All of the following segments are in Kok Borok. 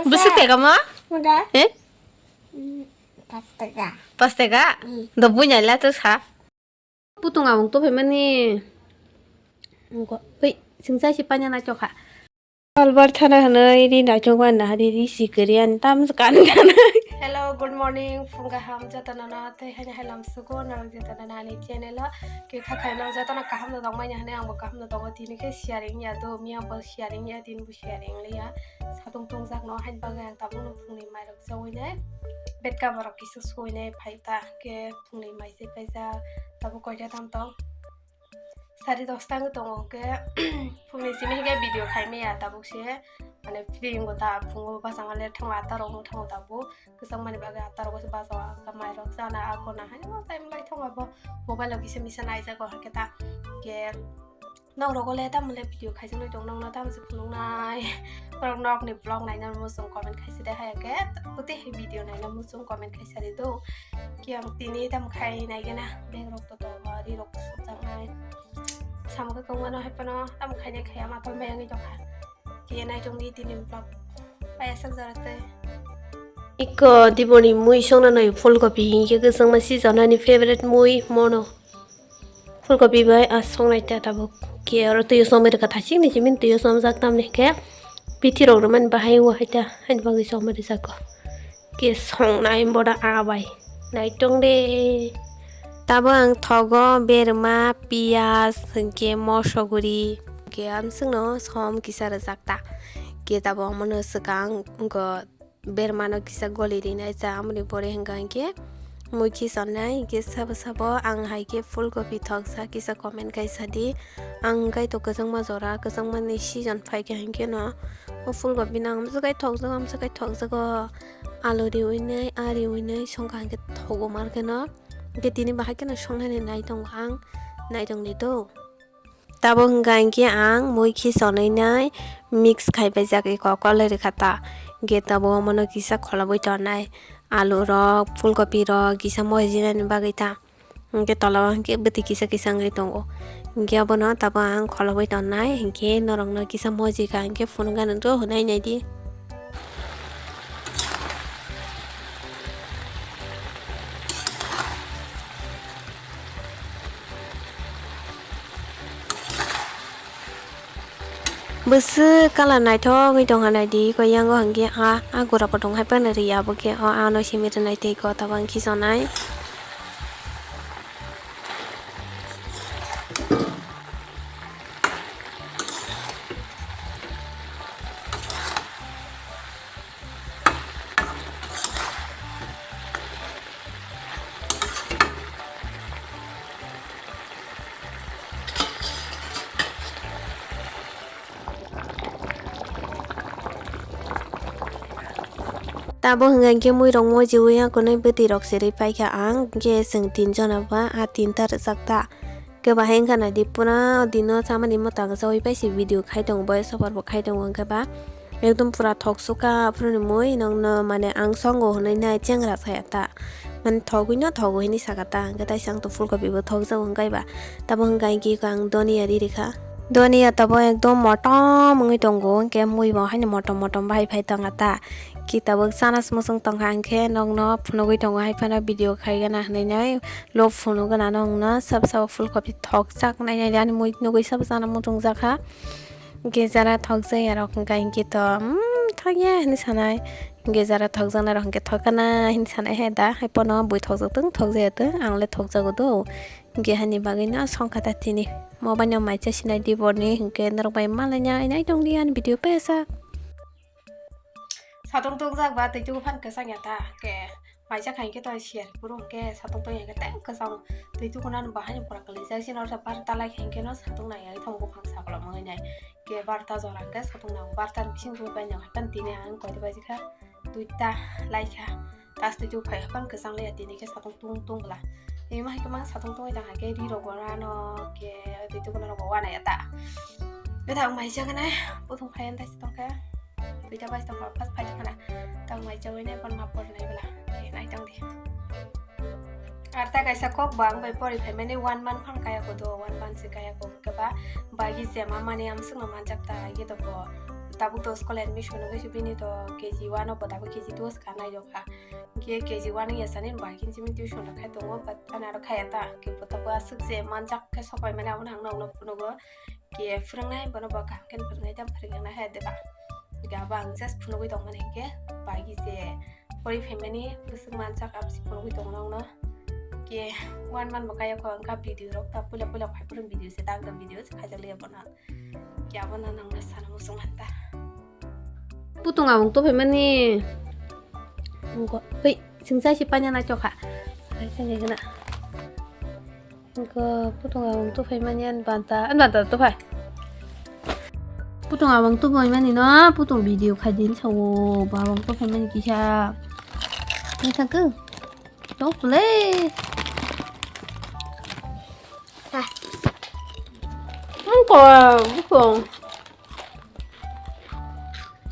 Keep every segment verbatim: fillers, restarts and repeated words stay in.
Bwswk tega mo? Muda. Eh? Mm, pas tega. Pas tega? Mm. Do bunya la to sa. Putung abong to phaimani. Oi, singsa si panya na chokha. Albar thana hanai ri na chokwa na hari ri si karian tam kan kan. Hello, good morning. Phung kaham jotono no tei haino hai lam sugo norok jotono nani channel o. Ke kha khai no jotono kaham no tongmani hanai ang bo kaham no tongo tini ke sharing ya do mi ang bo sharing ya tin bo sharing liya. Satung tungjakno hain bagwi ang tabukno phungni mairok chawinai, bed cover rok kisa suinai phai ta, khe phungni mai se paijak, tabuk koita tam tong? Sari dosta wngwi tongo, khe phungni simi khe video khai maya tabuk se, mane free wngo ta, phungo bachang le thango atta rok wng thango tabuk, kwchangmani bagwi atta rogo se bachao, mairok chana ako na haino time lai thango abo mobile o kisa misa naijago, hakhe ta khe. Nok rogo le tamo le video khaijaknai tong, nokno tamo se phunuknai. Borok nokni vlog naina muchung comment khaisa de, haya khe kwtwi hai video naina muchung comment khaisa di do. Kiyang tini tamo khai naigena bag rok to tongo, ri rok to sokjaknai. Samo khe kongmano hai phano tamo khainai khaiya matol mai wngwi tongkha. Khe naitongdi tini vlog. Payasajak jora tei. Iko diboni mui songna noi phulkopi hinkhe kwchangma sijonani favorite mui mono. Phulkopi bai a songnai ta tabuk. Khe oro twiyo somoi rwkha thachikni simi twiyo somjak tamni hinkhe bithi rok rwmani bahai o hai ta haini bagwi somoi rwjak o. Khe songnai boda a bai. Naitong de. Tabo ang thogo berma, piyaj, hinkhe mosoguri, hinkhe amswkno som kisa rwjak ta. Khe tabo omono swkang wngkha bermano kisa goli rinai cha, amoni pore hwnka hinkhe mui khisonai, hinkhe sabo sabo ang hai khe phulkopi thoksa kisa comment kaisa di. Ang hinkhe to kwchangma jora, kwchangmani season phaikha hinkheno o phulkopi no amswk kai thokjago, amswk kai thokjago. Alu riwinai, a riwinai songkha hinkhe thogo markhe no. Hinkhe tini bahai kheno songnani nai tongo ang, nai tongdi do. Tabo hwnka hinkhe ang mui khisonwi nai mix khaipaijak eko kolai rwkha ta. Hinkhe tabo omono kisa kholobwi tongnai alu rok, phulkopi rok kisa mojinani bagwi ta. Hinkhe tola o hinkhe bwtwi kisa kisa wngwi tongo. Hinkhe obono tabo ang kholobwi tongnai hinkhe norokno kisa mojika hinkhe phunukgano do hwnwi naidi. Bwswk colour naithok wngwi tongkha naidi, koi yango hwnkhe a, a gura pothong hai phano ri abo khe o ano simi rwnai tei kota bo ang khichonai. Tabo hwnka hinkhe muirok mojiui akonwi bwtwirok cherwi paikha ang, hinkhe chwng tinjona ba a tinta rwchak ta. Khe bahai wngkha naidi pura dino chamani mwtang chaui paisi video khai tongo, voice over bo khai tongo, hinkhe ba ekdom pura thok sukha aphuru ni mui nokno mane ang songo hwnwi nai chengra saya ta. Mane thogwi no thogo hinwi saka ta, hwnkhe taisa ang to phulkopi bo thokjago hwnkhe ba. Tamo hwnkha hinkhe ang donia ri rikha. Donia tabo ekdom motom wngwi tongo, hwnkhe mui bo haino motom motom bahai phai tongkha ta. Ki tabuk chana swmwswng tongkha, hwnkhe nokno phunugwi tongo, hai phano video khaigana hwnwi nai lok phunugana nokno sab sabo phulkopi thokjak nai nai ani mui nugwi sabo chana muchungjakha. Hwnkhe jara thokjak yarok hwnkha hinkhe to, mm, thokya hinwi sanai. Hwnkhe jara thokjaknairok hwnkhe thokkana hinwi sanai he da. Hai pono bui thokjak tong, thokjaya tong, ang le thokjago do. Hwnkhe hani bagwino songkha ta tini. Mo baino maisa sinai di borni, hwnkhe norok bai malaina, nai tongdi ani video pesa. Satung tukjak ba twi tugu phan kwchang ya ta, ke maisa khai khe to siya phuru hwnkhe satung tong ya khe tei kwchang twi tugu nang bahai ni pura kwlaijak, chini orsa barta lai khe hwnkhe no satung nai ya thang buphang sakolom wngwi nai. Ke barta jora hwnkhe satung nang, barta ni bising twi bai nang hai pan tini ang koita baji kha, duita lai kha. Tas twi tugu phai haphang kwchang le ya tini khe satung tung tung bwla. Tini ma hai kwmang satung tungwi tang hai khe ri rok bo rano khe twi tugu norok bo wana ya ta. Bethak mai jaga nai puthung phai antai tong khe. Duita bai tong kha pas phai khana. Tang mai jawi nai ban ma por nai bwla. Khe nai tong di. Ar ta kaisa kok bang bai pori phai mani one month phang kaya ko do, one month se kaya ko khe ba bai gi jema mani amsuk no manjak ta ye to bo. Tabuk to school admission wngwi se bini to K G one o bo tabuk K G two o swkang naijokha. Hwnkhe K G one wngya sani ba hwnkhe simi tuition rok khai tongo, but ani aro khaya ta. Hwnkhe bo tabuk aswk je manjak khe sok paimani abono ang nokno phunugo. Hwnkhe phwrwngnai bono bo kaham khe phwrwngnai ta phwrwngna hai de ba. Hwnkhe abo ang just phunugwi tongmani hwnkhe ba hwnkhe je pori phaimani bwswk manjak abo se phunugwi tongo nokno. Hwnkhe one month bo kaya kho wngkha video rok ta puila puila khai phuru video se tak da video se khaijak liya bono. Kya bo na nang na sana musung hanta. Putung abang to phaimani. Ngo, hei, singsa si panya na chokha. Hai, sing gana. Ngo, putung abang to phaimani an banta, an banta to phai. Putung abang to phaimani no, putung video khaidin sawo, babang to phaimani kisa. Ni thangku. Chocolate. Hah. Engko, bukung.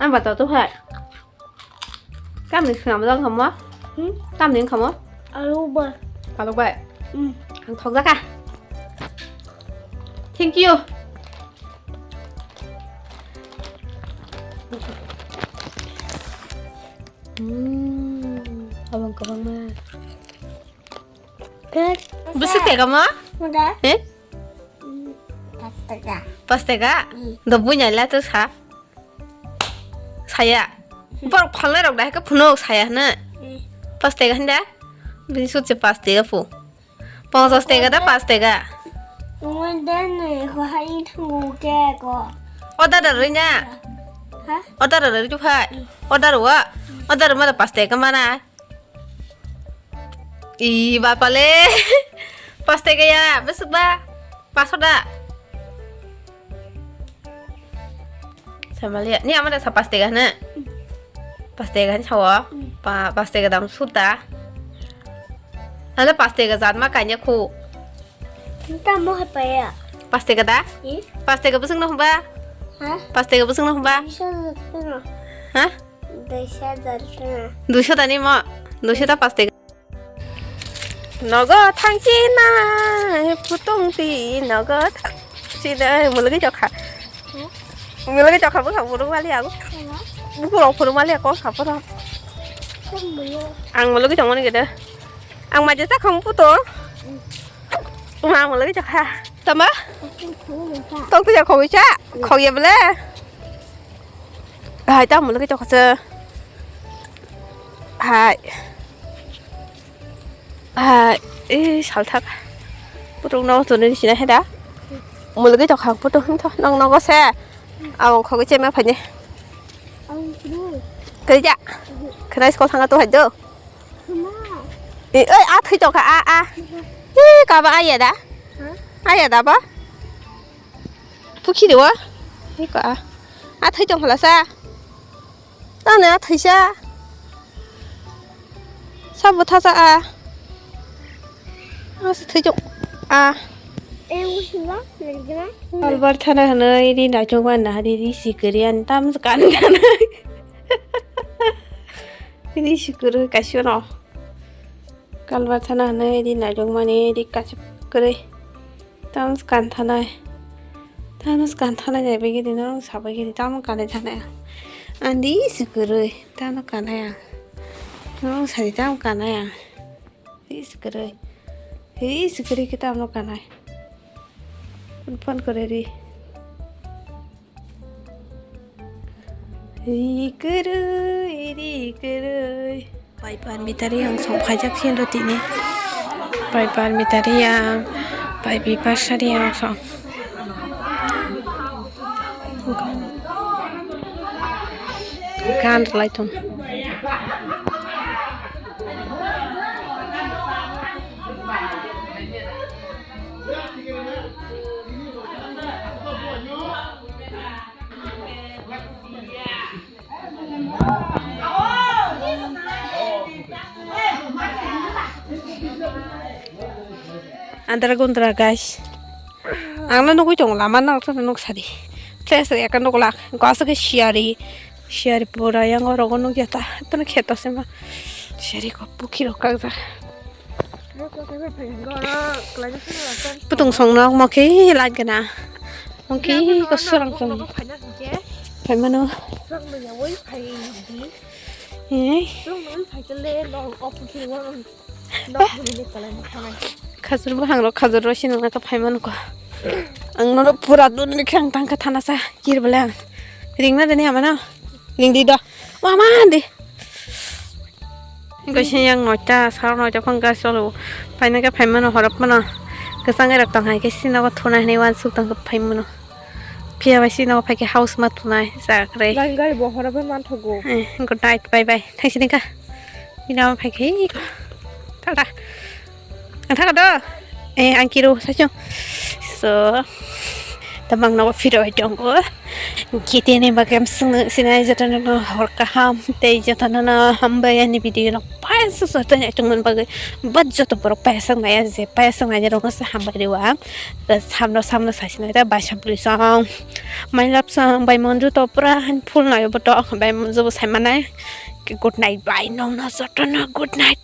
Ang bata tu hai. Kam ni singam dong kamu? Hmm? Kam ni kamu? Alu bai. Alu bai. Hmm. Ang thok jaka. Thank you. Hmm, abang kabang ma. Bwswk tega ma? Muda. Eh? Hmm, pas tega. Pas tega? Hmm. Do bunya la to sa. Saya. Hmm. Borok phalnai rok dai ke phunuk saya hna. Hmm. Pas tega hinda. Bini sut se pas tega pu. Ponchas tega da pas tega. Wendene ko hai thangu ke ko. Order roi na. Ha? Order roi tu phai. Order wa. Order ma da pas tega mana. I bapale. Pas tega ya, besok ba. Pas oda. Samalia, ni amada sa pas tega na. Pas tega ni sawa. Pa, pas tega dam suta. Ada pas tega jat ma kanya khu. Nta mo hai paya. Pas tega da? Eh? Pas tega busung na humba? Ha? Pas tega busung na humba? Bisa na. Ha? Duisa da na. Duisa da ni mo. Duisa da pas tega. Nogo thangchina, putung ti nogo thangchina, mulgi chokha. Mulgi chokha bwkha burung mali ang. Bukurok phuru mali ako saporo. Ang mulgi chongmani gede. Ang maje ta khong puto. Ma mulgi chokha. Tama? Tong tu ya khong cha. Khong ya bele. Hai ta mulgi chokha se. Hai. Ah, eh, salthak. Putung no tuni sina heda. Mulgi to khang putung to nong nogo se. Awang khogi chema phani. Kerja. Kena sekolah thanga to hajo. Eh, oi, a thui to kha, a, a. Eh, kaba aya da? Aya da ba? Pukhi dewa. Eh, ka. A thui to khala sa. Tane a thaisa. Sabo thasa a. Asa thaijok a. Kalbar thana hwnwi ri naijokma nahari ri sikiri ani tam kan thana. Ri sikiri kaisano. Kalbar thana hwnwi ri naijokmani ri kaisa kwrwi. Tamo se kanthanai. Tamo se kanthanai jai bai gidi norok sabai gidi tamo kanai thanai ang. Ang di se kwrwi tamo kanai ang. Norok sadi tamo kanai ang. Di se kwrwi. Di se kwrwi khe tamo kanai. Phone kwrwi ri. Ri kwrwi, ri kwrwi. Pai par mitari ang song phaijak sin rw tini. Pai par mitari ang, pai bipar sari ang song. Gan rwlai tong. Andra gundra guys. Ang no nugui tongo lama no nok sadi. Flash rek ang nuglak. Gasa ke siari. Siari pura yang oro go nugya ta. Tano kheto se ma. Siari ko pukhi rok kak jak. Putung song nok mo khe lak gana. Mo khe ko surang song. Paimano. Chwng nungya wi phai di. Eh. Chwng nungwi phai khe le nok off khe wng. Nok nungwi le kalai ma thanai. Khajur buphang rok, khajur rok sini naka phaimano ko. Ang norok pura dun ni khang tangkha thana sa kir bela. Ring na dani amano. Ring di do. Mama di. Gosi yang noita, saro noita phang gas cholo. Paina khe phaimano horop mano. Kwchang rok tong hai khe sini nogo thuna hinwi wansuk tong khe phaimano. Phiya bai sini nogo phai khe house ma thunai chakre. Lang gari bo horop bai manthogo. Eh, good night, bye bye. Thanks ni kha. Bini ama phai khe. Tata. Ang thaka do. Eh, ang kiro sacho. So, tabang nogo phiro tongo. Kiti ni bagam sung sinai jotono hor kaham tei jotono hambai ani video no paisa jotono tongmani bagwi. But joto borok paisa naya je paisa naya rok se hambai riwa. Samno samno sasinai ta bai sampli song. Mai lap song bai monju to pura han full nayo boto bai monju bo sai manai. Good night bai nong no jotono good night.